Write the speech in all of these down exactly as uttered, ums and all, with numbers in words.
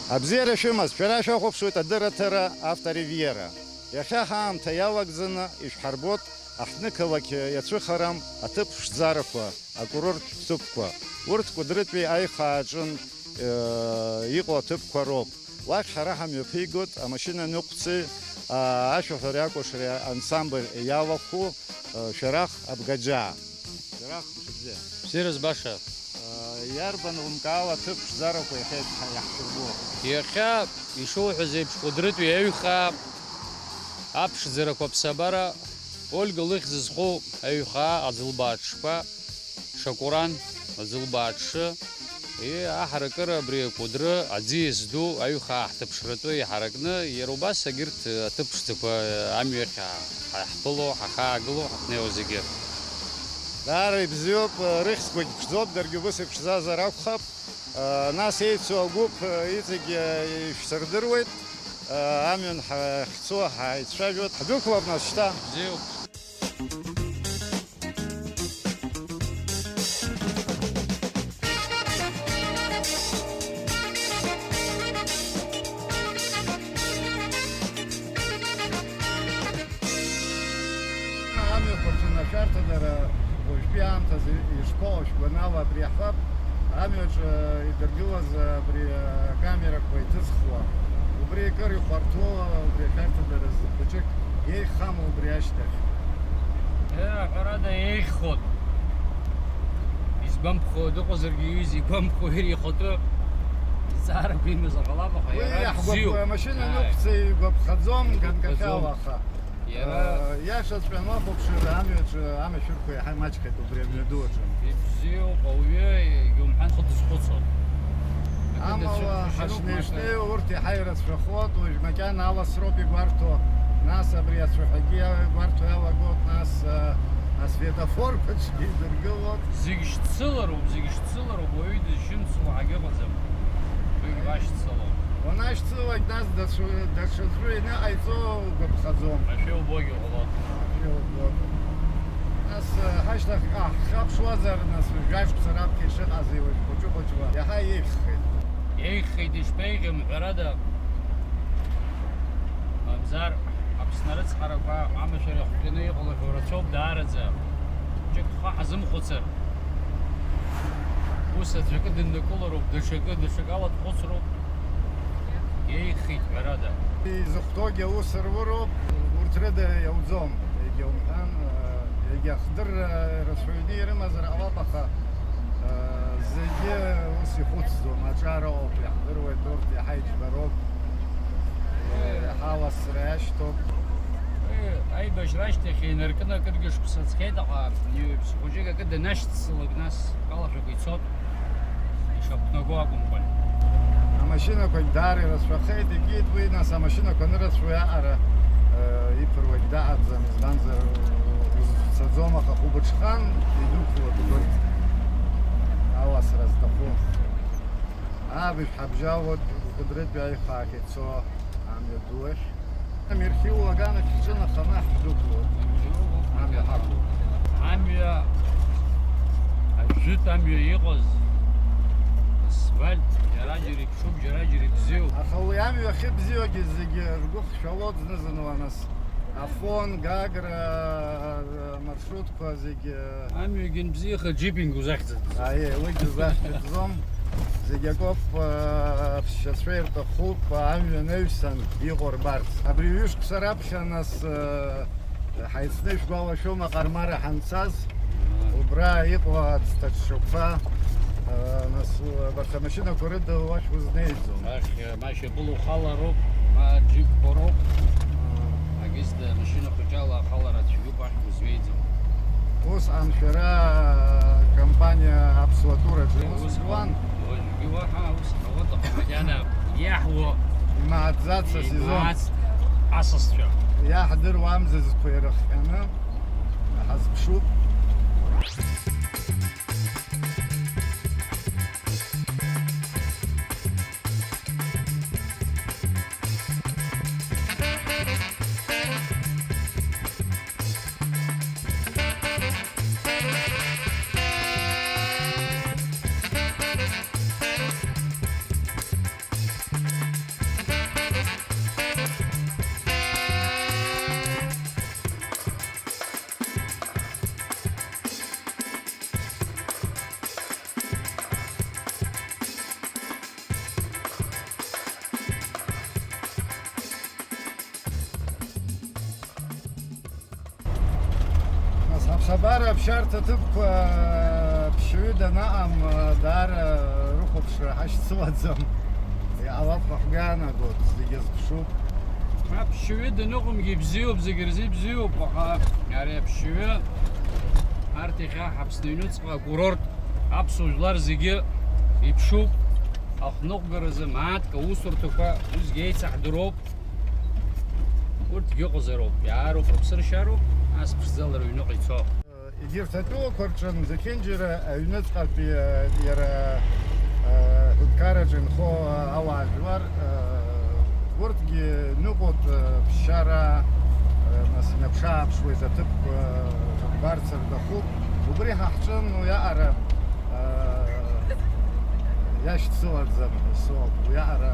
Абзиара шәымаз, шәара шәахәаԥшуеит адырраҭара Авторивиера. Иахьа ҳаамҭа иалагӡаны ишәҳарбоит аҳҭнықалақь иацәыхарам аҭыԥ ԥшӡарақәа, акурорттә ҭыԥқәа. Урҭ Кәыдрытәи аихааҿын, э, иҟоу аҭыԥқәа роуп. Уахь ҳара ҳамҩаԥигоит, амашьына аныҟәцеи, а, ашәаҳәареи акәашареи ансамбль иалахәу, э, Шәарах Абгаџьаа. Шәарах, мшыбзиа. Бзиара збаша. Э, иарбан лымкаала аҭыԥ ԥшӡарақәа иахьа иаҳ-, иаҳшәырбо? Иахьа, ишуҳәаз еиԥш, Кәыдрытәи аҩхаа аԥшӡарақәа аԥсабара, Ольга лыхьӡ зху аҩхаа аӡылбааҽқәа, Шакуран, Аӡылбааҽы, и, аҳаракыра абри Кәыдры, аӡиас ду, аҩхаа ҳҭыԥшратәы иҳаракны, иара убас агьырҭ аҭыԥ ԥшӡақәа амҩахь ҳа-, ҳаиҳԥыло, ҳахаагыло, ҳахьнеиуа зегьы. Даара ибзиоуп, рыхьӡқәагь ԥшӡоуп, даргьы убас иԥшӡазар акәхап. Нас еицу агәыԥ иҵегь ишәсырдыруеит, амҩан ҳахьцо ҳаицәажәоит, ҳдәықәлап нас шьҭа. Бзиоуп. Амҩақәа рҿы анашәарҭа дара уажәтәи аамҭазы ишԥаҟоу шәгәанала, абри аҳәап, амҩаҿы идыргылаз абри акамерақәа иҭызхуа, убри акыр ихәарҭоу, убри ашәарҭадара зы хәыҷык еиӷьхама убри ашьҭахь? Е, ҳәарада, еиӷьхон. Изгәамԥхо дыҟазаргьы, иҩыза игәамԥхо иара ихатәы зҵаарақәа имазар ҟалап, аха уи иара иаҳгәаԥхо, бзиоуп. Амашьына, ааи, анықәҵа игәаԥхаӡом, игәаԥхаӡом. Ганкахьала, аха. Иара, э, иашаҵәҟьаны уахәаԥшыр, амҩаҿы амашәырқәа иаҳа имаҷхеит убри амҩаду аҿы. Ибзиоуп, ауаҩы егьаумҳәан, хы дызхәыцуа. Акы, амала, дацәыԥхашьароуп, ҳашнеи-шнеиуа, урҭ иаҳа ирацәахоит, уажә макьана аласроуп игәарҭо, нас абри ацәаҳәагьы игәарҭо иалагоит, нас, э, асветофорқәаҿгьы идыргылоит. Зегь шьцылароуп, зегь шьцылароуп, уаҩы дызшьымцуа ҳагьыҟаӡам. Уигь башьцылом. Уанашьцылак, нас даҽа, даҽаӡәы ианыҟаиҵо угәаԥхаӡом. Ашәа убогьы ҟалон. Ашәа убон. Нас, э, ҳашьҭахьҟа ҳхьаԥшуазар, нас, жәашықәса раԥхьа ишыҟаз, уажә хәыҷы-хәыҷла иаҳа еиӷьхеит. Еиӷьхеит, ишԥеиӷьым, ҳәарада. Мамзар, Аԥсны арыцҳарақәа амашәыр иахҟьаны иҟалахьоу рацәоуп даараӡа. Ҿык хы ҳазымхәыцыр, ус аӡәакы дыннакылароуп, даҽакы, даҽакала дхәыцроуп. Еиӷьхеит, ҳәарада. Изыхәҭоугьы аус руроуп, урҭ рыда иауӡом, егьаумҳәан, егьа хдырра рацәаҩны ирымазар ҟалап, аха, зегьы ус ихәыцӡом, аҿар ыҟоуп, иаҳдыруеит урҭ, иаҳа иџьбароуп, иаҳа аласра иашьҭоуп. Уи аибашьра ашьҭахь инаркны акыргьы шықәса ҵхьеит, аха иҩаԥс хәыҷык акы данашьцылак, нас алашәақәа ицоит, ишақәнаго акәымкәан. Амашьынақәагь даара ирацәахеит, егьит уи, нас, амашьынақәа анырацәоу аҟара, э, иԥыруагь даҟаӡам, избанзар, узцаӡом, аха хәылбыҽхан идәықәлоит убырҭ аласра зҭаху. Аабыжә ҳабжьалоит, Кәыдрытәи аихаахь ицо амҩа ду ахь. Амирхиу аганахь ҳҿынаханы ҳдәықәлоит. Амҩа ҳақәуп. Амҩа, ажәытә амҩа иҟаз асфальт, џьара-џьара иԥшуп, џьара-џьара ибзиоуп. Аха уи амҩа ахьыбзиоугьы зегьы ргәы хшәалоит зны-зынла, нас. Афон, Гагра, амаршрутқәа зегьы. Амҩагьы анбзиаха, џьипинг узахьӡыӡом. Аиеи, уигьы узахьӡыӡом. Зегь акоуп, а, аԥсшьацәа ирҭахуп, амҩа анаҩсан иҟоу рбарц. Абри ҩышықәса раԥхьа нас, а, ҳаицны, ишәгәалашәома, Ҟармара ҳанцаз, убра иҟоу аӡҭаҽҽақәа, а, нас, абарҭ амашьынақәа рыда уахь узнеиӡом. Ахь, а, ма шьапыла ухалароуп, ма џьипқәа роуп. Агьызда амашьына хәыҷала ахалара цәгьоуп, ахь узҩеиӡом. Усҟан шәара акомпаниа Аԥсуа тураҿы ус ус шәуан? Уажәгьы уаҳа ус ҳауадаха макьана иаҳуа имааӡац асезон. Имааӡ асасцәа. Иаҳдыруа амзызқәа ирыхҟьаны ҳазԥшуп. Аԥсабара аԥшьарҭа ҭыԥқәа ԥшьаҩы данаҟам, даара рыхәаԥшра ҳашьцылаӡам. Иҟалап ҳәа ҳгәы иаанагоит, зегьы азԥшуп. Аԥшьаҩы даныҟамгьы ибзиоуп, зегьы рзы ибзиоуп, аха ари аԥшьаҩы, арҭ иахьа ҳаԥсны аҩныҵҟа акурорт, аԥсуа жәлар зегьы иԥшуп. Ахныҟәгаразы мааҭк аусурҭақәа усгьы еицаҳдыруп. Урҭгьы ыҟазароуп, иаароуп, рыԥсы ршьароуп, ас ԥшӡала рыҩныҟа ицо. Егьырҭ атәылақәа рҿы зехьынџьара аҩныҵҟатәи, э, иара, э, ҳәынҭқарраҿы инхо, э, ауаажәлар, э, урҭгьы ныҟәоит, э, ԥсшьара, э, нас инаԥшы-ааԥшуеит аҭыԥқәа, э, рбарц рҭахуп. Убри ҳа ҳҿы уиаҟара иашьцылаӡам ҳәа соуп, уиаҟара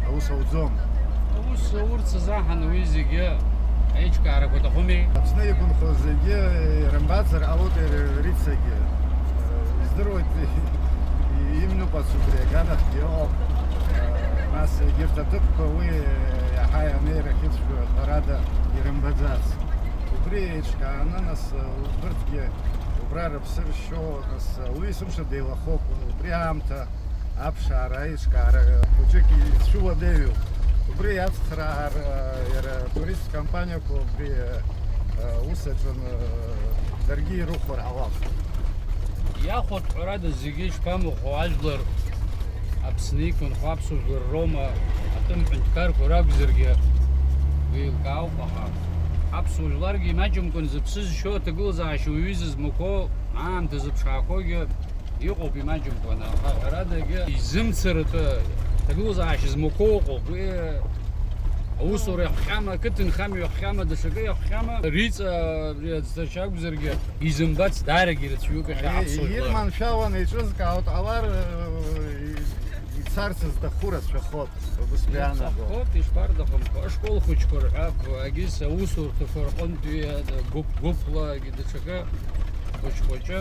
аус ауӡом. Аус аурц азы аҳан уи зегьы аиҿкаарақәа аҭахуми. Аԥсны иқәынхо зегьы ирымбацыр ҟалоит, ри-, рицагьы. Издыруеит, имҩаԥац убри аганахьгьы ыҟоуп. Нас егьырҭ аҭыԥқәа уи иаҳа анеира ахьыцәгьоу ҳәарада ирымбаӡац. Убри еиҿкааны, нас, убырҭгьы убра рыԥсы ршьо, нас, уи есымша деилахоуп, убри аамҭа аԥшаара, аиҿкаара хәыҷык ицәыуадаҩуп. Убри иацхраар, иара атурист компаниақәа убри, аус аҿы, даргьы ирыхәар ҟалап. Иахәатә ҳәарада, зегьы ишԥамыхәо, ажәлар Аԥсны иқәынхо аԥсуа жәлар роума, атәым ҳәынҭқарқәа ракәзаргьы, уи еилкаауп, аха аԥсуа жәларгьы имаҷымкәан зыԥсы зшьо, аҭагылазаашьа уаҩы изызмақәо, аамҭа зыԥшаақәогьы иҟоуп имаҷымкәан, аха ҳәарадагьы изымцаратәы аҭагылазаашьа змақәоу ыҟоуп. Уи аусура иахҟьама, ақыҭанхамҩа иахҟьама, даҽакы иахҟьама, риҵа абри аӡҭачы акәзаргьы, изымбац даарагьы ирацәаҩуп иахьа аԥсуа жәлар. Ирманшәаланы еиҿызкаауеит, ҟалар, ицарц зҭаху рацәахоит, убыс бианаго. Рацәахоит, ишԥарҭахымхо, ашкол хәыҷқәа рҳәап, агьыс аусурҭақәа рҟынтәи гәыԥ-гәыԥла, даҽакы хәыҷ-хәыҷы.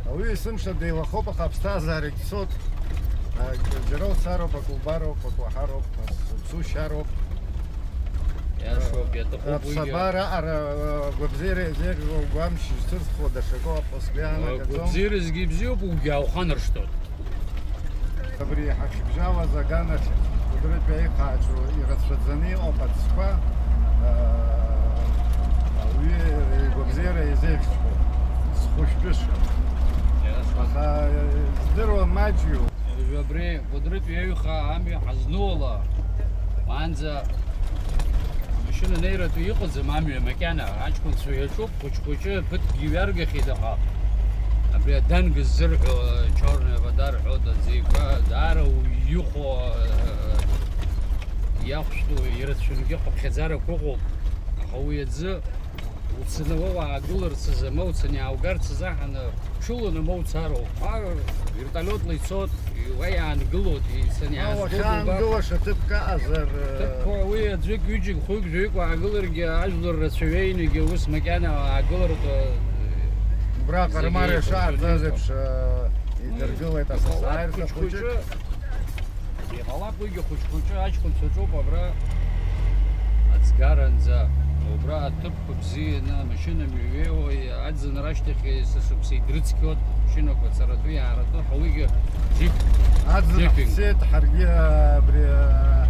Ауаҩы есымша деилахоуп, аха аԥсҭазаарагь цоит. Ак-, џьара уцароуп, акы убароуп, акы уаҳароуп, нас уԥсы ушьароуп. Иашоуп, иаҭахуп уигьы. Аԥсабара аҟара, агәабзиара иазеиӷьу агәамч зҭызхуа даҽакоуп, ус сгәы иаанагаӡом. Агәабзиаразгьы ибзиоуп, угьы ауханаршҭуеит. Абри ҳахьыбжьалаз аганахь Кәыдрытәи аихааҿы ирацәаӡаны иҟоуп аӡқәа, аа, ауаҩы игәабзиара иазеиӷьхо, зхәышәтәыша. Иашоуп. Аха, здыруа маҷҩуп. Уажәы абри Кәыдрытәи аҩхаа амҩа ҳазну ала, уаанӡа амашьына неиратәы иҟаӡам амҩа макьана, аҷкәынцәа иаҿуп, хәыҷ-хәыҷы ԥыҭкгьы ҩаргахьеит, аха абри аданг ззырҳәо, чёрная вода рҳәоит, аӡеиқәа даара уҩыхәо, иахәшәтәу ирацәангьы хыԥхьаӡарақәа ыҟоуп, аха уи аӡы Уцаны уа уаагыларц азы, ма уцаны иааугарц азы аҳаны, ҽыланы ма уцароуп. Ма вертолиотла ицот, уа иаангылот, ицаны ма иаазгоит уахьаангылаша ҭыԥк аҟазар, ҭыԥқәа уи аӡәык, ҩыџьак, хәҩык, жәаҩык уаагыларгьы, ажәлар рацәаҩеинагьы ус макьана аагылартә, убра Ҟармариа ишааӡаз еиԥш, идыргылеит асасааирҭа хәыҷык. Иҟалап, уигьы хәыҷ-хәыҷы аҷкәынцәа ҿоуп абра аӡгаранӡа. Убра аҭыԥқәа бзианы, амашьына мҩеиуа, аӡынра ашьҭахь есышықәса идрыцқьоит, машьынақәа царатәы, иааратәы, ҳа уигьы џьык, аӡын џьык ин. Ҳцеит, ҳаргьы абри, а,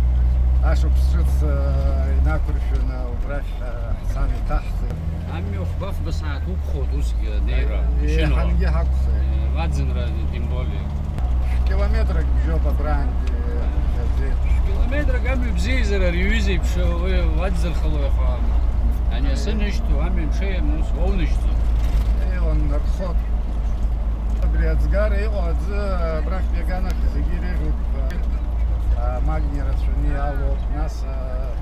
ашықәс ҿыц, а, инақәыршәаны убрахь, а, ҳцан иҭаҳҵеит. Амҩа хәба-фба сааҭ уқәхоит усгьы анеира, машьынала. Еиҳангьы ҳақәхеит. Э, аӡынра, тем более. Километрак бжьоуп абрантәи, э, аӡеиԥш. Километрак амҩа бзиазар, ари аҩыза еиԥш, уи уадзырхало иҟалап. Ани асы нышьҭоу, амҩа мшеи ус уоунышьҭӡом. Еиланархот. Абри аӡгара иҟоу аӡы, абрахьтәи аганахь зегьы иреиӷьуп. А, магни рацәаны иалоуп, нас, а,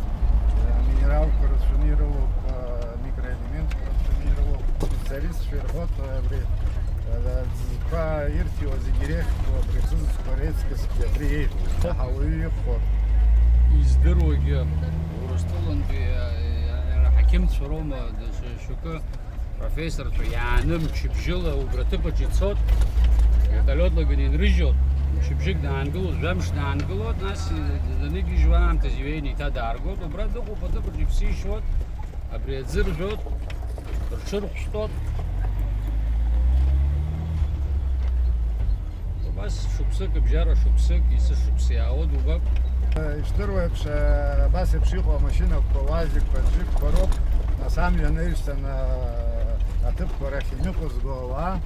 аминералқәа рацәаны ирылоуп, а, микроэлементқәа рацәаны ирылоуп. Специалистцәа ирҳәоит, абри, а, аӡқәа ирҭиуа зегьы иреиӷьхо, абри ахьӡқәа реиҵкысгьы абри еиӷьуп. Ҳауаҩы ихәо. Издыруагьы, Урыстәылантәи, а, а, аҳақьымцәа роума, даҽа шьоукы профессорцәа иааны мчыбжьыла убра аҭыԥаҿ ицот, вертолиотлаганы инрыжьот, мчыбжьык даангылот, жәамш даангылот, нас даныгьежьуа аамҭазы иҩеины еиҭа дааргот, убра дыҟоуп аҭыԥаҿ иԥсишьуат, абри аӡы ржәот, рҽырхәшәтәот, Убас шықәсык, бжьара шықәсык, есышықәса иаауа дубап. Ишдыруа еиԥш, абас еиԥш иҟоу амашьынақәа, уазикқәа, джипқәа роуп, нас, амҩа анаҩсан, аҭыԥқәа рахь иныҟәызго ауаа.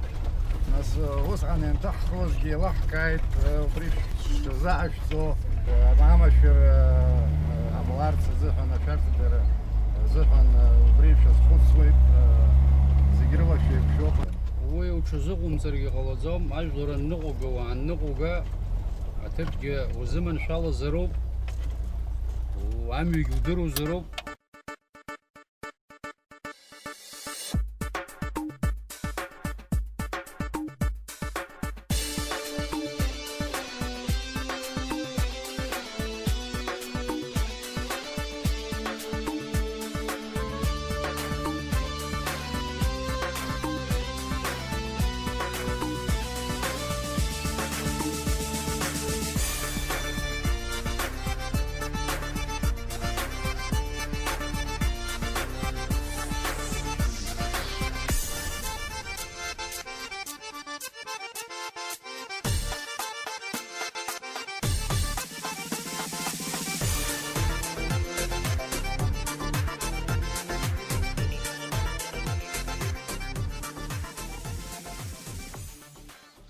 Нас, усҟан ианҭаҳхозгьы еилаҳкааит, убри шәзаашәҵо, амашәыр, ҟамларц азыҳәан, ашәарҭадара азыҳәан, убри шәазхәыцуеит, зегь рыла шәеиқәшәоуп. Уи уҽазыҟумҵаргьы ҟалаӡом, ажәлар анныҟәга, уаанныҟәга, аҭыԥгьы узыманшәалазароуп, амҩагьы удыруазароуп.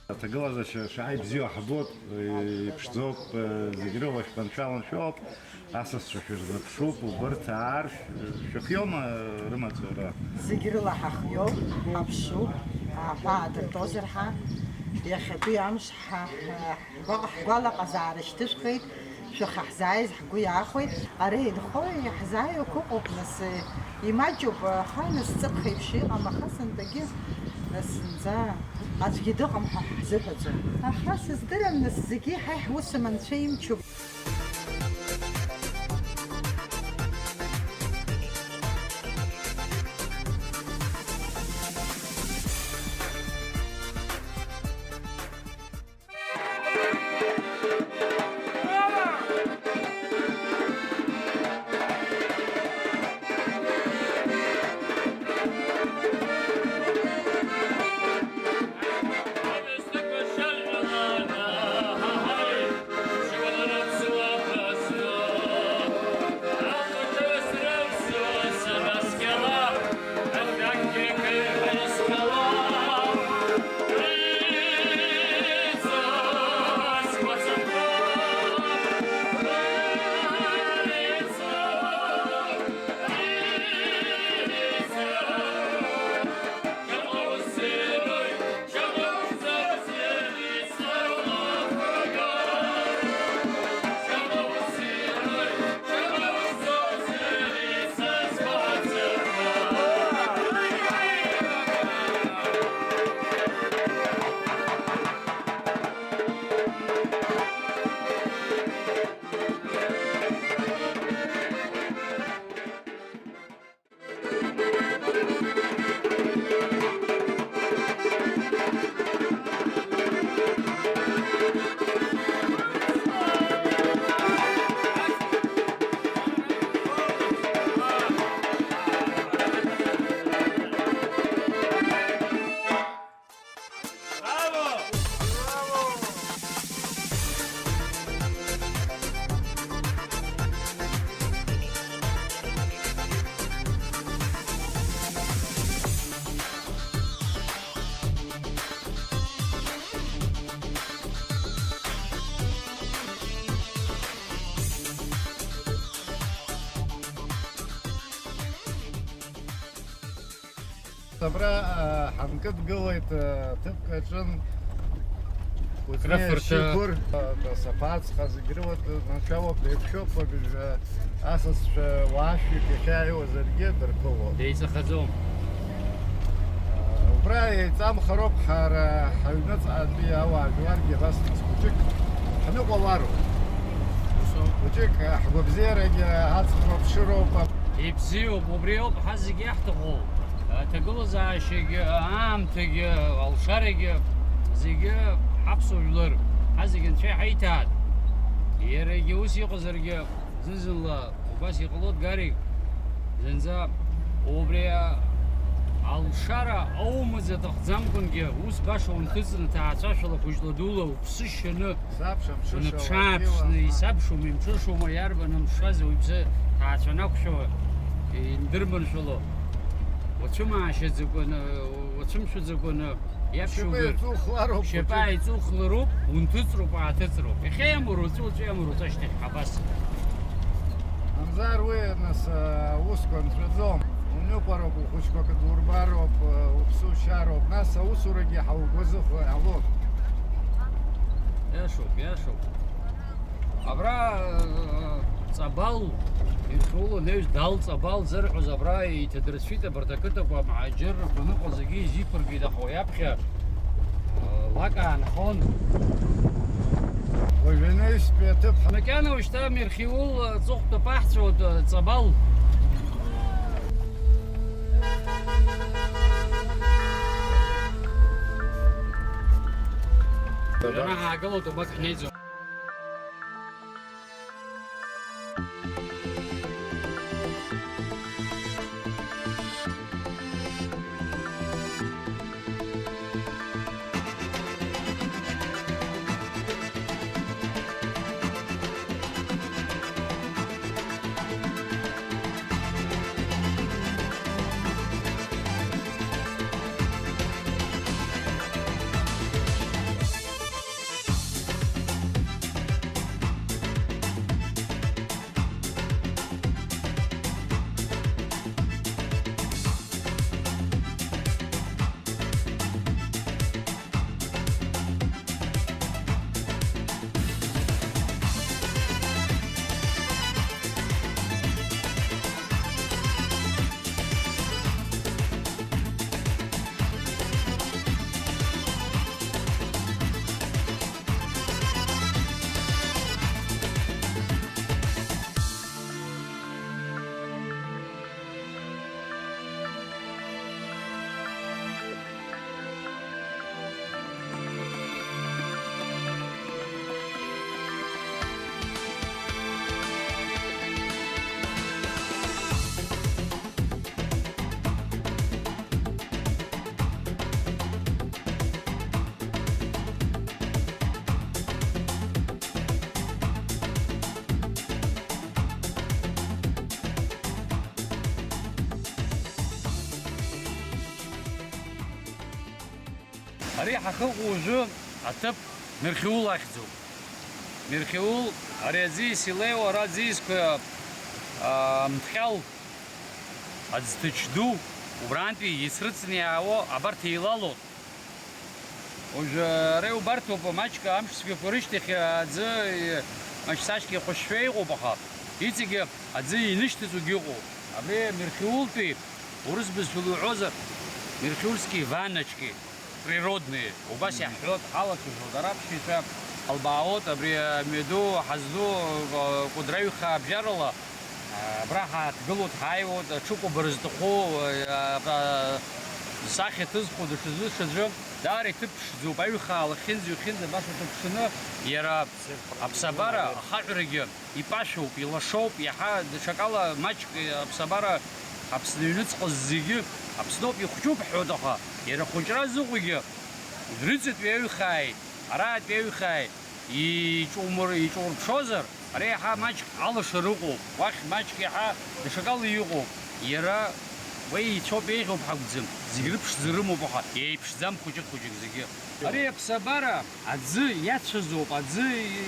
Аҭагылазаашьа шааи бзиоу ҳбоит, иԥшӡоуп, зегь рыла шәманшәалан шәоуп. Асасцәа шәырзыԥшуп, убырҭ ааршә, шәыхиоума рымаҵура? Зегь рыла ҳахиоуп, ҳаԥшуп, аҳәаа дыртозар ҳа. Иахьатәи амш ҳа, ҳа, ҳгәаҟ-, ҳгәалаҟазаара шьҭышәхеит, шәаха ҳзааиз ҳгәы иаахәеит. Ара инхо иаҳзааиуа ықәыҟоуп, нас, имаҷуп, аха нас ҵыԥх еиԥш иҟам, аха сынтәагьы, нас зынӡа аӡәгьы дыҟам ҳәа ҳзыҳәаӡом. Аха сыздырам, нас зегьы ҳаи ҳусым анцәа имчуп. Абра, а, ҳанкыдгылеит, а, ҭыԥк аҿын. Кәыҵниа, Крыфырҭа. Шьықәыр, а, Саԥаҵха зегь рыла днацәалоуп, еиқәшәоуп, уажәы асасцәа уаашәҩык иахьааиуазаргьы дырԥыло. Деиҵахаӡом. А, убра еиҵамхароуп ҳара ҳаҩныҵҟантәи ауаа жәларгьы абас нас хәыҷык ҳныҟәалароуп. Усоуп. Хәыҷык, а, ҳгәабзиарагьы аҵхқәа ԥшыроуп. Ибзиоуп, убри ауп ҳа зегьы иаҳҭаху. Аҭагылазаашьагьы, аамҭагьы, алшарагьы, зегьы ҳаԥсуа жәлар, ҳа зегьы Анцәа иҳаиҭааит. Иарагьы ус иҟазаргьы, зны-зынла убас иҟалоит, Гарик. Зынӡа убри ал-, Шара аумыӡ аҭахӡамкәангьы, ус баша унҭыҵны, ҭаацәашәала, хәыҷла-дула уԥсы шьаны, сабшам, ԥшышала, уныԥшааԥшны, ила, исабшоума, имҽышоума, иарбан амшаз уаҩԥсы ҭаацәа анақәшәо, индырманшәало, уацәымаашьаӡакәаны, уацәымшәаӡакәаны, иаԥшьугар, шьапы ааиҵухлароуп, шьапы хәыҷык ааиҵухлароуп, унҭыҵроуп, ааҭыҵроуп. Иахьа иамур уаҵәы, уаҵәы иамур уаҵәы ашьҭахь ҳабас. Мамзар уи, нас, аусқәа нҵәаӡом. Уныҟәароуп, ухәыҷқәа кыдурбароуп, уԥсы ушьароуп. Нас аусурагьы ҳаугәазыхәо иҟалоит. Иашоуп, иашоуп. Абра, э, Ҵабал, Мирхиул анаҩс Дал Ҵабал зырҳәоз абра иҭадырцәит абарҭ ақыҭақәа, амҳаџьыррақәа ныҟәо зегьы изиԥыргеит, аха уи аԥхьа, э, лак аанхон. Уажә анаҩстәи аҭыԥ ҳа- Макьана уажәшьҭа Мирхиул, э, ҵыхәтәа баҳцәоит, э, Ҵабал. Уажәы ҳаагылоит, убас ҳнеиӡом. Ари ҳахьыҟоу уажәы аҭыԥ Мирхиул ахьӡуп. Мирхиул, ари аӡиас илеиуа, ара аӡиасқәа, аа, амҭҟьал, аӡҭыч ду, убрантәи ицрыҵны иаауа абарҭ еилалоит. Уажәы ара иубарҭоуп, маҷк амш цәгьақәа рышьҭахь аӡы, маҷ-саҷк ихәашьшәа иҟоуп, аха иҵегьы аӡы инышьҭыҵуагьы ыҟоуп. Абри Мирхиултәи, урыс бызшәала иуҳәозар, Мирхиульские ванночки природные, убас иаҳҳәоит, ҳалацәажәоит, ара аԥшьаҩцәа ҳалбаауеит, абри амҩаду ҳазду, Кәыдры аҩхаа абжьарала, абра ҳааҭгылоит, ҳааиуеит, аҽыкәабара зҭаху, а, а, сахьа ҭызхуа даҽаӡәы, даҽаӡәы, даара иҭыԥ ԥшӡоуп, аҩхаа лахьынӡа-ҩхьынӡа баша ҭыԥ ԥшны, иара аԥсабара ахаҳәрагьы ипашәоуп, илашоуп, иаҳа даҽакала маҷк аԥсабара Аԥсны аҩныҵҟа зегьы Аԥсноуп, ихәҷуп ҳҳәоит, аха иара ахәыҷра зыҟоугьы дрыҵатәи аҩхааит, араатәи аҩхааит, иҿумыр-, иҿурԥшозар, ара иаҳа маҷк алашара ыҟоуп, уахь маҷк иаҳа даҽакала иҟоуп. Иара уи ицәоуп, еиӷьуп ҳәа акәӡам, зегь рыԥшӡа рымоуп, аха еиԥшӡам хәыҷык-хәыҷык зегьы. Ари аԥсабара аӡы иацәазоуп, аӡы,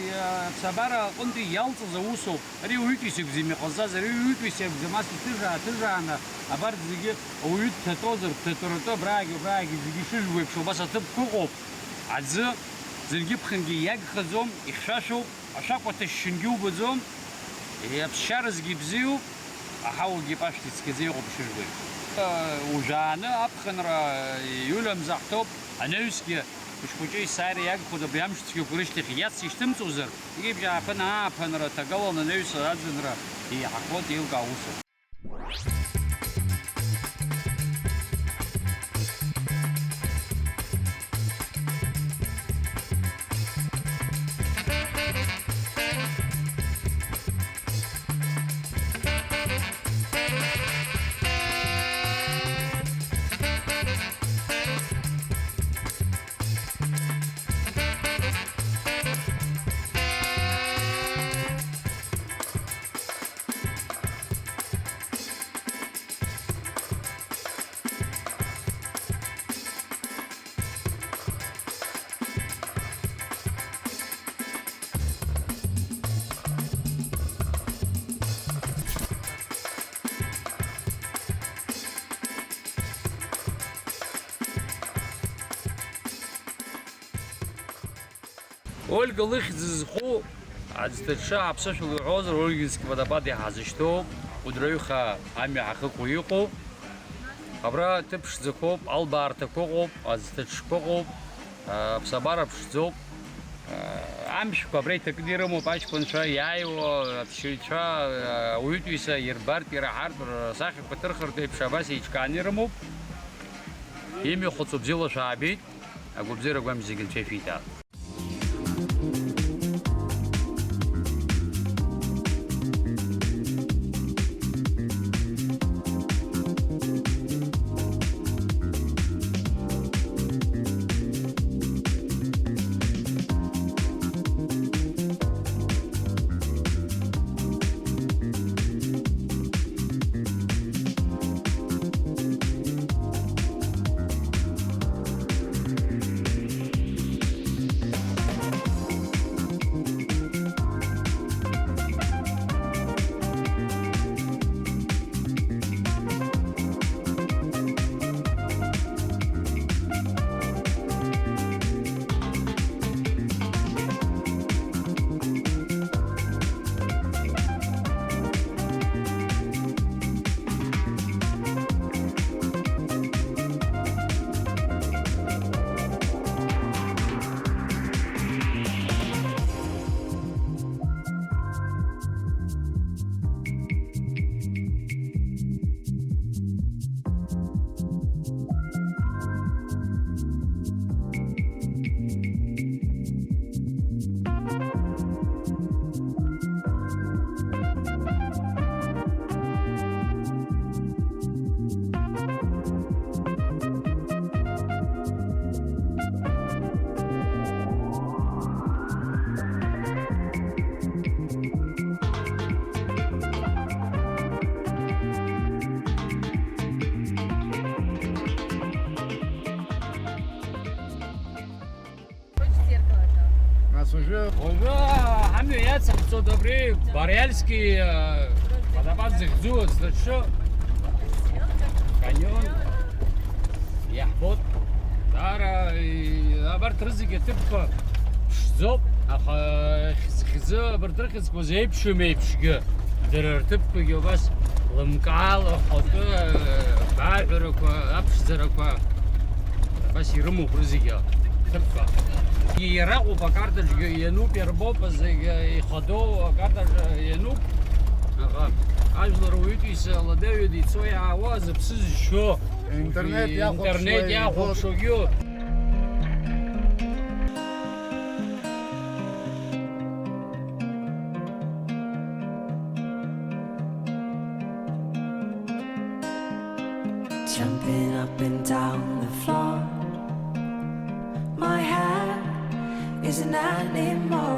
иа-, аԥсабара аҟынтәи иалҵыз аусоуп. Ари уаҩытәыҩса акәӡам иҟазҵаз, ари уаҩытәыҩса иакәӡам, ас иҭыжаа-ҭыжааны абарҭ зегьы ауаҩы дҭатәозар, дҭатәаратәы абраагьы, убраагьы зегьы ишыжәбо еиԥш убас аҭыԥқәа ыҟоуп. Аӡы зынгьы-ԥхынгьы иагхаӡом, ихьшәашәоуп, ашәакәа ҭышьшьынгьы убаӡом, аԥсшьаразгьы ибзиоуп, аҳауагьы пашәҭ ицқьаӡа иҟоуп ишыжәбо еиԥш. Ужәааны аԥхынра иулиамза ҳҭоуп, анаҩсгьы Хәыҷ-хәыҷы есааира иагхоит, абри амш цәгьақәа рышьҭахь иацишьҭымҵуазар, егьи бжьаахан ааԥынра, ҭагалан анаҩс аӡынра еиҳахоит, еилкаау усуп. Ольга лыхьӡ зху аӡҭаҽа аԥсышәала иҳәозар, Ольгинский водопад иҳазышьҭоуп, Кәыдры аҩха амҩа ҳахықәу иҟоуп. Абра ҭыԥ ԥшӡақәоуп, албаарҭақәа ыҟоуп, аӡҭаҽқәа ыҟоуп, аԥсабара ԥшӡоуп. Амшәқәа абра иҭакны ирымоуп аҷкәынцәа, иааиуа аԥсшьаҩцәа, ауаҩытәыҩса ирбартә, ираҳартә, рсахьақәа ҭырхыртә еиԥш абас еиҿкааны ирымоуп. Имҩахыҵуа бзиала шәаабеит, агәабзиара агәамч зегьы Анцәа ишәиҭаап. Нас уажәы, уажәы ҳамҩа иацаҳҵоит абри Бариальский, э, водопад захьӡу аӡҭаҽы, канион. Иаҳбоит. Даара, и-, абарҭ рызегьы аҭыԥқәа ԥшӡоуп, аха хьӡ-, хьӡы абарҭ рыхьӡқәа зеиԥшым еиԥшгьы, дара рҭыԥқәагьы убас лымкаала, хәатәы, гәааҳәарақәа, аԥшӡарақәа, абас ирымоуп рызегьы аҭыԥқәа. Иара ыҟоуп акартаҿгьы, иануп, иарбоуп, зегь ихадоу акартаҿ иануп. Аха ажәлар уаҩытәыҩса ладаҩы дицо иаауа зыԥсы зшьо, Интернет иахәаԥшуа, интернет иахәаԥшуагьы. Jumping up and down the floor. My hair is an animal,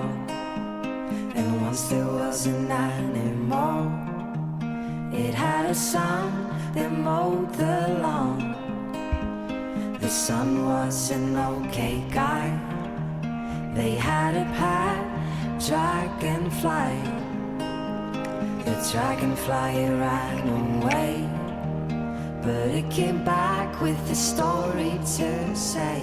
and once there was an animal. It had a son that mowed the lawn. The son was an okay guy. They had a pet dragonfly. The dragonfly ran away, but it came back with a story to say.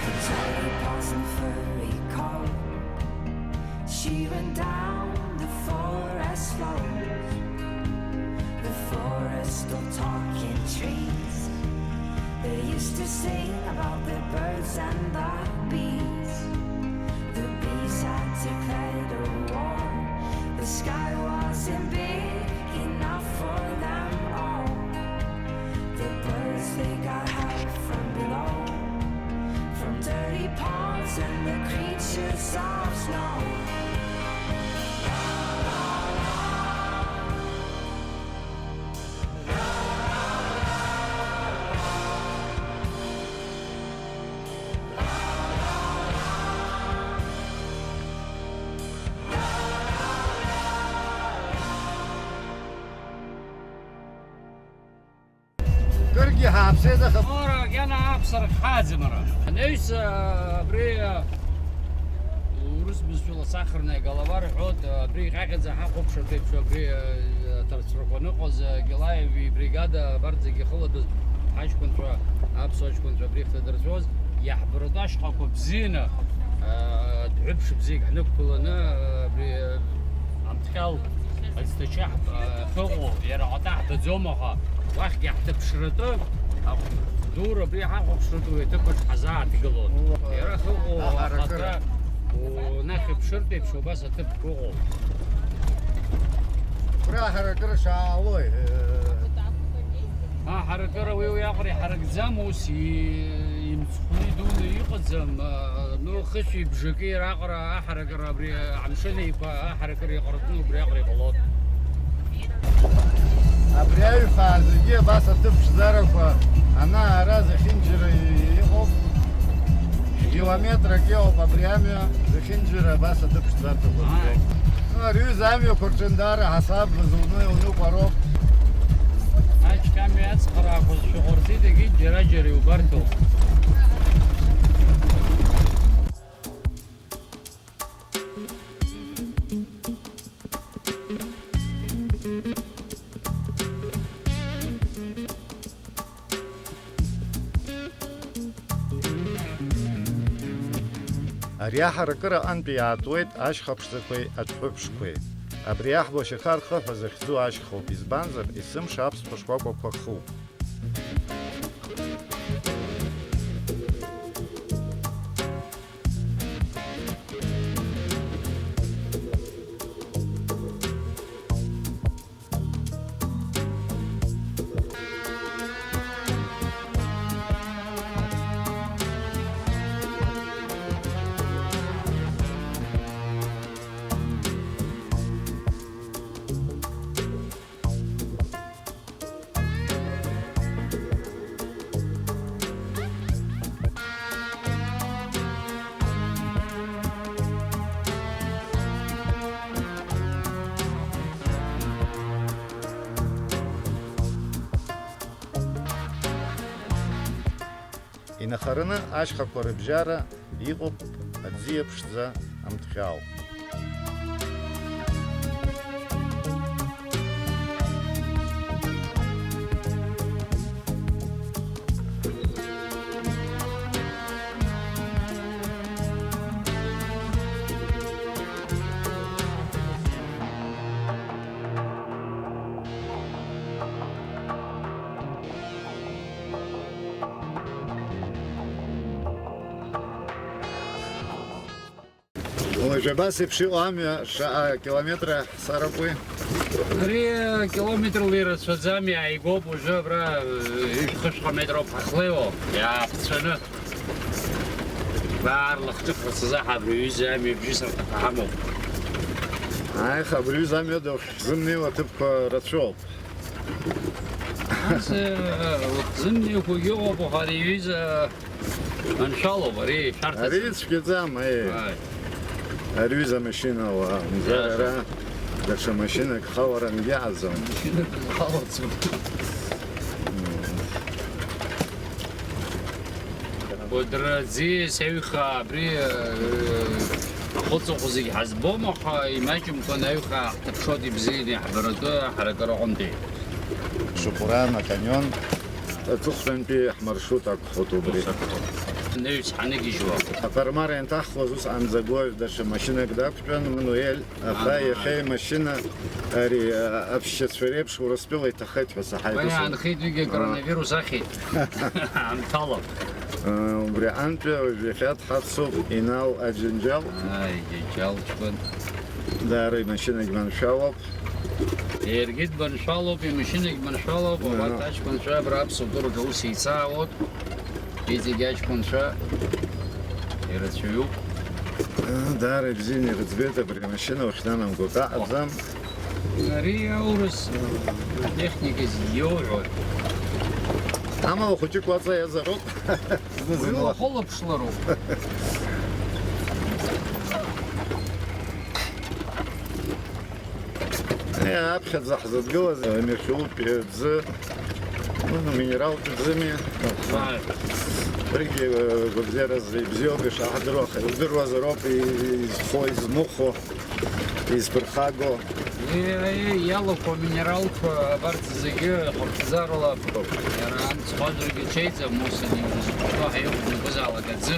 The tiny paws and furry coat. She ran down the forest road, the forest of talking trees. They used to sing about the birds and the bees. The bees had declared a war. The sky wasn't big enough for them all. The birds, they got help from below, from dirty ponds and the creatures of snow. Ҳааԥсеит, аха. Ора, ианааԥсара хааӡам ара. Анаҩс, а, абри, а, урыс бызшәала сахарная голова рҳәоит, а, абри ҟьаҟьаӡа ҳахәаԥшыртә еиԥш, абри, а, аҭарцәрақәа аныҟаз, а, Гелаев ибригада абарҭ зегьы ихылатәаз ҳаҷкәынцәа, аԥсуа ҷкәынцәа абри ихҭадырцәоз, иаҳбаратәы ашьхақәа бзианы, а, дәҳәыԥш бзиак ҳнықәгыланы, а, абри, а, Амҭҟьал. Ҳазҭачаҳ-, ахьыҟоу, иара аҟата ҳтәаӡом, аха уахьгьы ҳҭыԥшратәы, ахәдура абри ҳахәаԥшратәы уи аҭыԥаҿ ҳазааҭгылон. Иара ахьыҟоу аҳаракыра. Ахаҭа унахьыԥшыртә еиԥш убас аҭыԥқәа ыҟоуп. Убра аҳаракыра шаалои, э, Аҳаракыра уи уиаҟара иҳаракӡам, ус и-, имцхәны идуны иҟаӡам, а, ну, хышәи бжаки раҟара аҳаракыра абри, а, амшын еиқәа аҳаракыра иҟарҵон, убриаҟара иҟалон. Абри аҩхаа зегьы абас аҭыԥ ԥшӡарақәа ана-ара зехьынџьара и-, иҟоуп. Километрак иоуп абри амҩа, зехьынџьара абас аҭыԥ ԥшӡарақәа. Ааи. Ну, ари аҩыза амҩақәа рҿы даара ҳасаб зуны иунықәа роуп. Аҷками ацхыраақәа зшәаҟәырҵит, егьи џьара-џьара иубарҭоуп. Ари аҳаракыра аҟынтәи иаатуеит ашьха ԥшӡақәеи адәҳәыԥшқәеи. Абри аҳбо Шьақар хыҳәа захьӡу ашьхоуп, избанзар, есымша аԥсҭҳәа шкәакәақәа хуп. Инахараны ашьхақәа рыбжьара иҟоуп аӡиа ԥшӡа Амҭҟьал. Уажә абас еиԥш иҟоу амҩа шаҟа километра ҳцароуп уи? Ари километрла ирацәаӡам, иааигәоуп уажәы абра, ҩышәхышәҟа метроуп ҳахлеиуа, иааԥцәаны. Баарлах ҿыхра сзаҳа абри аҩыза амҩа бжьысырҭақәа ҳамоуп. Аиха, абри аҩыза амҩа духь зымнеиуа аҭыԥқәа рацәоуп. Ас, э, зымнеиқәагьы ыҟоуп, аха ари аҩыза маншәалоуп, ари шәарҭаӡам. Ари цәгьаӡам, аи. Ааи. Ари аҩыза амашьына уаа, мзар Иаша. Ара даҽа машьынак халарангьы иаҳаӡом. Машьынак халаӡом. Кәыдра ӡиас аҩхаа абри, э, ахәыҵахә зегь ҳазбом, аха имаҷымкәан аҩхаа ҳҭаԥшуеит ибзианы иаҳбаратәы аҳаракыра аҟынтәи. Шыҟәра, Маканион. Аҵыхәтәантәи ҳмаршрут акәхоит убри. Ус акәхоит. Анаҩс ҳаныгьежьуа. Аҟармар ианҭаҳхуаз усҟан Заглоев даҽа машьынак дақәтәан, Мануель. Аха Ага. Иахьа имашьына ари, а, аԥсшьацәа реиԥш Урыстәыла иҭахеит ҳәа саҳаит. Уи ус. Аанхеит, уигьы А. Коронавирус ахьит. Анҭала. А, убри аҟынтәи уажә иахьа дҳацуп Инал Аџьынџьал. Ааи, Џьынџьал ҷкәын. Даара имашьынагь маншәалоуп. Иаргьы дманшәалоуп, имашьынагь маншәалоуп, Ага. Абарҭ аҷкәынцәа абра аԥсуа тәыраҿы аус еицаауеит. Иҵегь аҷкәынцәа ирацәаҩуп. Даара ибзианы ирыӡбеит абри амашьына уахьнанамго, акаҳаӡам. Ари аурыс атехника зегьы иоуҳәоит. Амала хәыҷык уаҵаиазароуп. Зны-зынла. Уи ухылаԥшлароуп. Аԥхьаӡа ҳзыдгылаз амҩахьоуп, аӡы Ну, минералтә ӡыми? Ааи. Убригьы, э, гәабзиаразы ибзиоуп ишаҳдыруа, аха иудыруазароуп и-, изхо, измыхәо, изԥырхаго. Е, е, иалахәу аминералқәа абарҭ зегьы ҳахәҭӡарала. Иара амцхә адагьы ҽеиӡам, ус аниурызҟәыхәа ҳаиқәнагозаалак аӡы.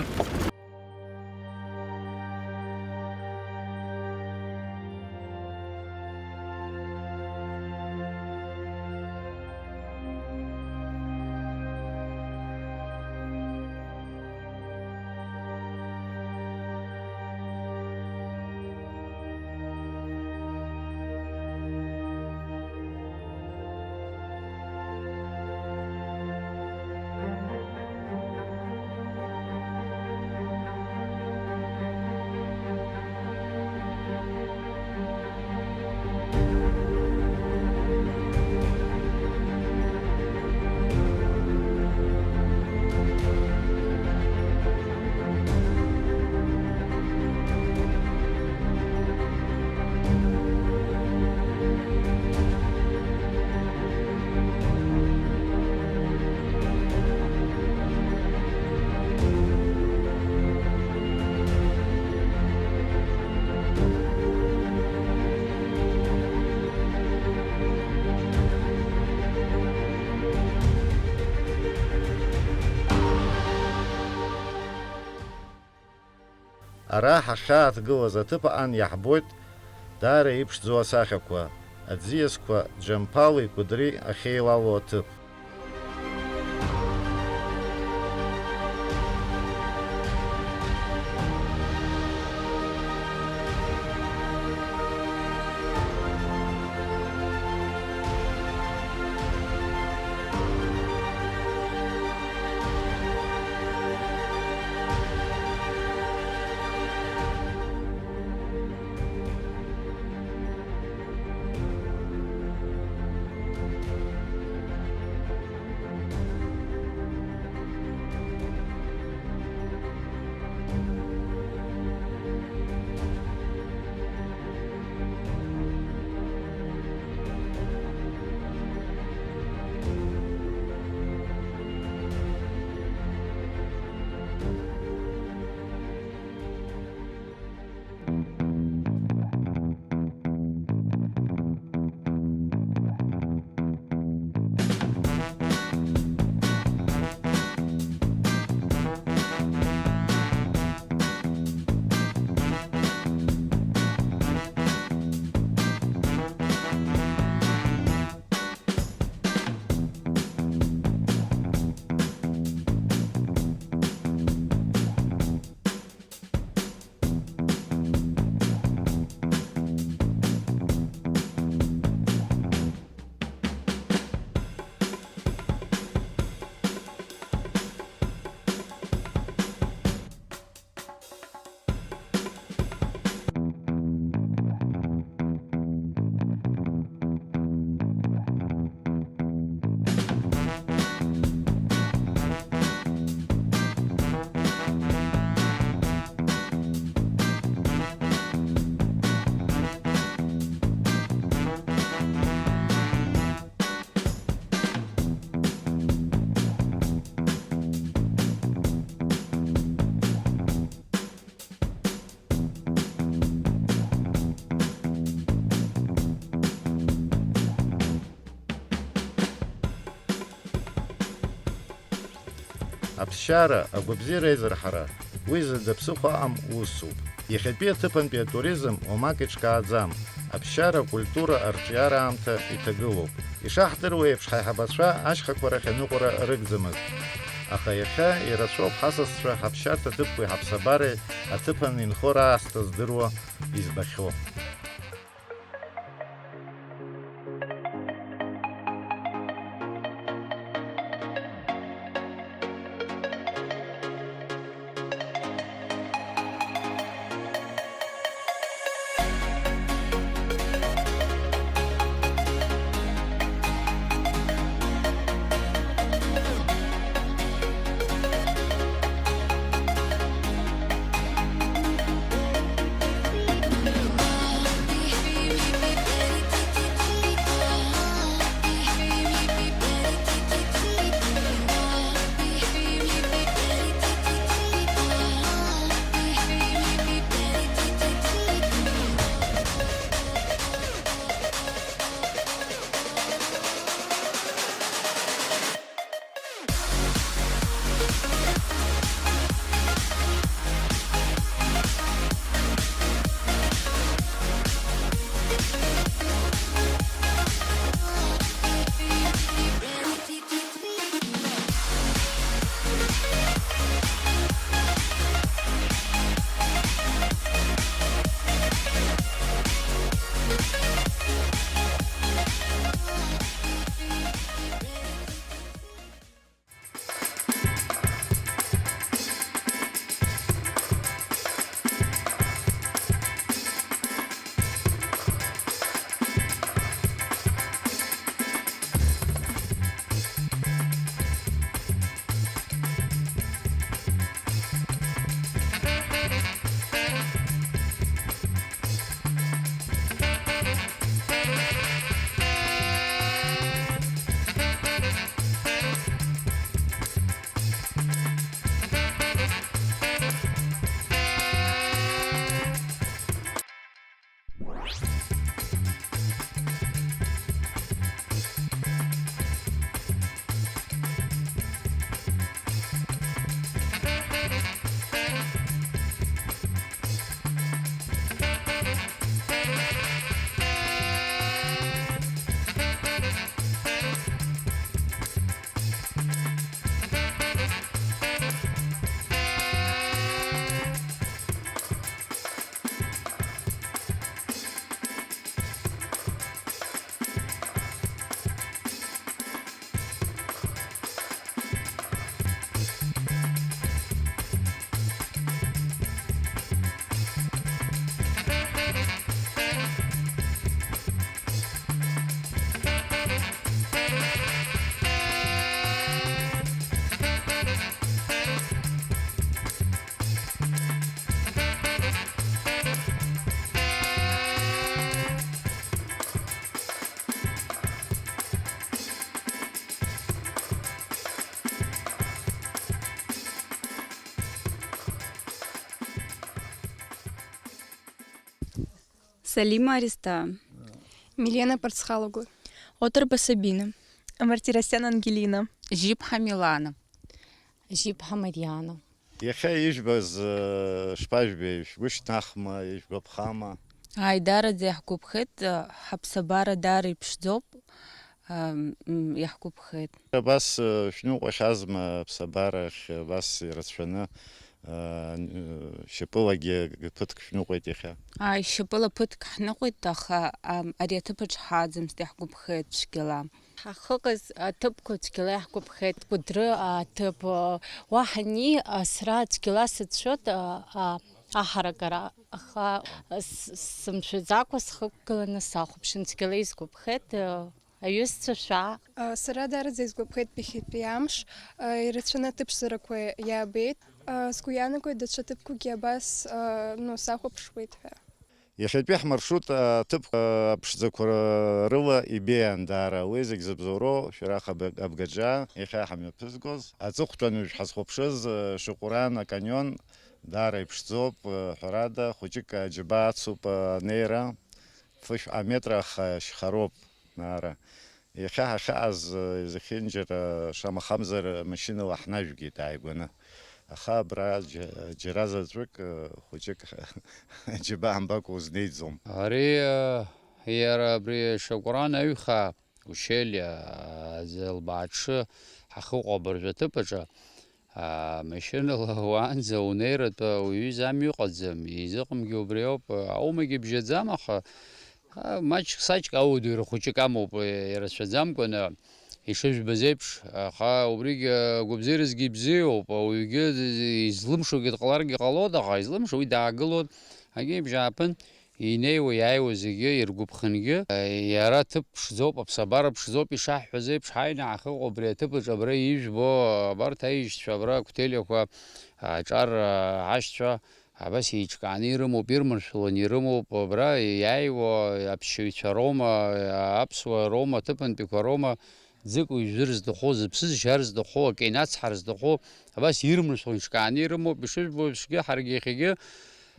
Ара ҳахьааҭгылаз аҭыԥ аҟан иаҳбоит даара иԥшӡоу асахьақәа, аӡиасқәа Џьамԥали Кәыдри ахьеилало аҭыԥ. Аԥсшьара, агәабзиара еизырҳара, уи зынӡа ԥсыхәа аҟам усуп. Иахьатәи аҭыԥантәи атуризм уамак иҿкааӡам, аԥсшьара акультура арҿиара аамҭа иҭагылоуп. Ишаҳдыруа еиԥш, ҳаиҳабацәа ашьхақәа рахь аныҟәара рыгӡамызт. Аха иахьа ирацәоуп ҳасасцәа ҳаԥсшьарҭа ҭыԥқәеи ҳаԥсабареи аҭыԥан инхо раасҭа здыруа, избахьоу. Талима Ариста. Милена Парцхалоглы. Отырба Сабина. Мартиросян Ангелина. Жиԥҳа Милана. Жиԥҳа Мариана. Иахьа ижәбаз, э, шԥажәбеи, шәгәы шьҭнахма, ижәгәаԥхама? Ааи, даараӡа иаҳгәаԥхеит, э, ҳаԥсабара даара иԥшӡоуп, э, м, иаҳгәаԥхеит. Абас, э, шәныҟәахьазма аԥсабарахь, абас ирацәаны, э, н-, э, шьапылагьы ԥыҭк шәныҟәеит иахьа? Ааи, шьапыла ԥыҭк ҳныҟәеит, аха, ам, ари аҭыԥаҿ ҳааӡамызт, иаҳгәаԥхеит цәгьала. Ҳахьыҟаз аҭыԥқәа цәгьала иаҳгәаԥхеит. Кәыдры аҭыԥ, уа ҳани, сара цәгьала сацәшәоит, а, а, аҳаракыра, аха с-, сымшәаӡакәа схықәгыланы сахәаԥшын, цәгьала исгәаԥхеит, а, аҩызцәа шәаа. А, сара даараӡа исгәаԥхеит ԥыхьатәи амш, а, ирацәаны аҭыԥшӡарақәа иаабеит. А, сгәы иаанагоит, даҽа ҭыԥқәакгьы абас, а, ну, сахәаԥшуеит ҳәа. Иахьатәи ҳмаршрут аҭыԥ аԥшӡақәа рыла ибеиан даара. Уи зегь зыбзоуроу Шәарах Аб-, Абгаџьаа, иахьа ҳамҩаԥызгоз. Аҵыхәтәан уажә ҳазхәаԥшыз Шьаҟәран аканион даара иԥшӡоуп, ҳәарада, хәыҷык аџьабаа ацуп анеира, фышә аметра ахашьхароуп. Ара. Иахьа ҳахьааз, э, зехьынџьара, шамахамзар, машьынала ҳнажәгеит ааигәаны. Аха абра џьа-, џьара заҵәык, э, хәыҷык џьабаа мбакәа узнеиӡом. Ари, э, иара абри Шьаҟәран аҩхаа, ущелье, э, Зелбааҽы ҳахьыҟоу абыржәы аҭыԥ аҿы, Аа, машьынала уаанӡа унеиратәы уаҩы изамҩа ыҟаӡам, изыҟамгьы убри ауп, аумагьы бжьаӡам, аха, а, маҷк-саҷк ауадаҩра хәыҷык амоуп, ирацәаӡамкәаны ишыжәбаз еиԥш, аха убригьы агәабзиаразгьы ибзиоуп, ауаҩгьы излымшогьы дҟаларгьы ҟалоит, аха излымшо уи даагылоит, агьи бжьааԥын. Инеиуа, иааиуа зегьы иргәаԥхангьы, иара ҭыԥ ԥшӡоуп, аԥсабара ԥшӡоуп ишаҳҳәаз еиԥш, ҳааины ҳахьыҟоу абри аҭыԥаҿ абра ижәбо, абарҭ аишьцәа, абра ақәҭелиақәа, аҿар, аҳашьцәа, абас еиҿкааны ирымоуп, ирманшәаланы ирымоуп, абра иааиуа аԥсшьаҩцәа роума, аԥсуа роума, аҭыԥантәиқәа роума, ӡык уижәыр зҭаху, зыԥсы зшьар зҭаху, акы инацҳар зҭаху, абас ирманшәаланы иҿкааны ирымоуп, ишыжәбо еиԥшгьы, ҳаргьы иахьагьы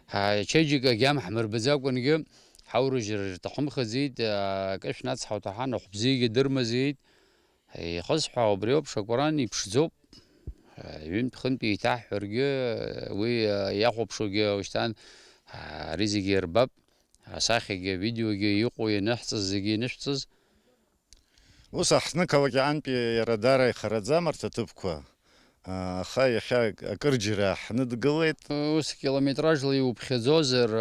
ачеиџьыка агьама ҳмырбаӡакәангьы ҳаурыжьра рҭахымхаӡеит, акы шәнацҳауа уҭахан, ахәбзиагьы дырмазеит. Ихысҳәаау убриоуп, Шьаҟәран иԥшӡоуп. Ҩынтә-хынтә еиҭаҳҳәаргьы, уи иахәаԥшуагьы ушьҭан ари зегьы ирбап, асахьагьы, авидеогьы иҟоу ианыҳҵаз зегьы инышәҵаз. Ус аҳҭнықалақь аҟынтәи иара даара ихараӡам арҭ аҭыԥқәа, аха иахьа акырџьара ҳныдгылеит. Ус километражла иуԥхьаӡозар,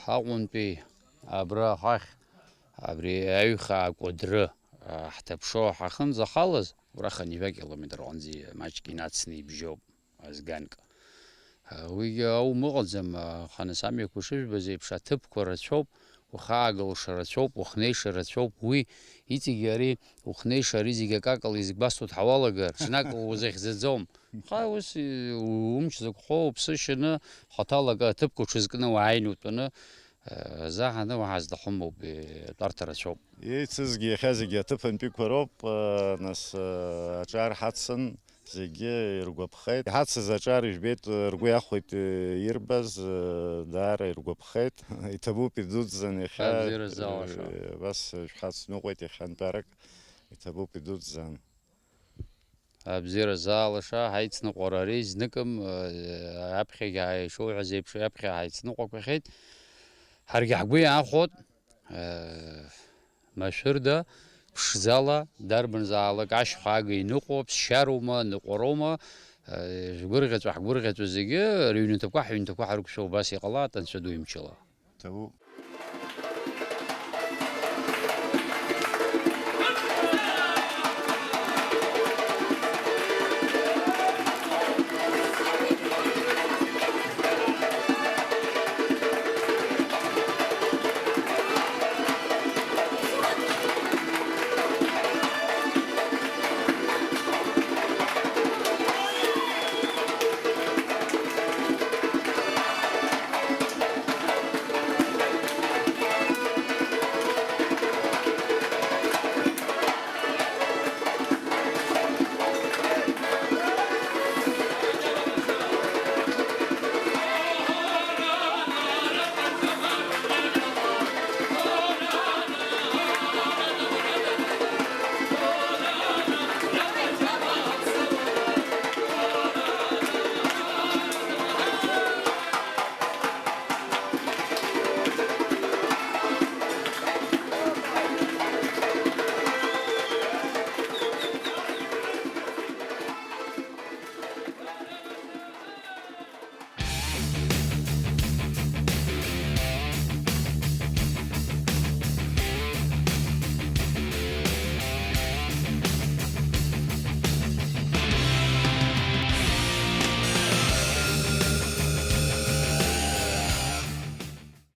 Аҟәантәи абра ахахь, абри аҩхаа Кәыдры ҳҭаԥшо ҳахынӡахалаз, урахан ҩажәа километр аҟынӡа маҷк инацны ибжьоуп. Азганк. Уигьы аумыҟаӡам, аха нас амҩақәа шыжәбаз еиԥш, аҭыԥқәа рацәоуп, ухы аагылша рацәоуп, ухнеиша рацәоуп. Уи иҵегьы ари ухнеиша, ари зегьы акакала изгәасҭо дҳауалагар, ҽнак узахьӡаӡом. Аха ус, умч зықәхо, уԥсы шьаны, хаҭала акы аҭыԥқәа уҽызкны уааины утәаны, заҳаны уаҳа зҭахым ауп, тәарҭа рацәоуп. Еицызгьы иахьа зегьы аҭыԥантәиқәа роуп, нас, аҿар ҳацын. Зегьы иргәаԥхеит. Иҳацыз аҿар ижәбеит, ргәы иахәеит ирбаз, даара иргәаԥхеит. Иҭабуп идуӡӡан иахьа. Абзиара залаша. Абас шәҳацныҟәеит иахьантәарак. Иҭабуп идуӡӡан. Абзиара залаша, ҳаицныҟәара ари зныкым, аԥхьагьы ишуҳәаз еиԥш, аԥхьа ҳаицныҟәақәахьеит. Ҳаргьы ҳгәы иаахәот. Машәырда, ԥшӡала, дарбанзаалак ашьха ага иныҟәо, ԥсшьароума, ныҟәароума, жәгәырӷьаҵәа-ҳгәырӷьаҵәа зегьы рыҩнаҭақәа, ҳҩнаҭақәа ҳарықәшәо убас иҟалааит, Анцәа ду имчала. Ҭабуп.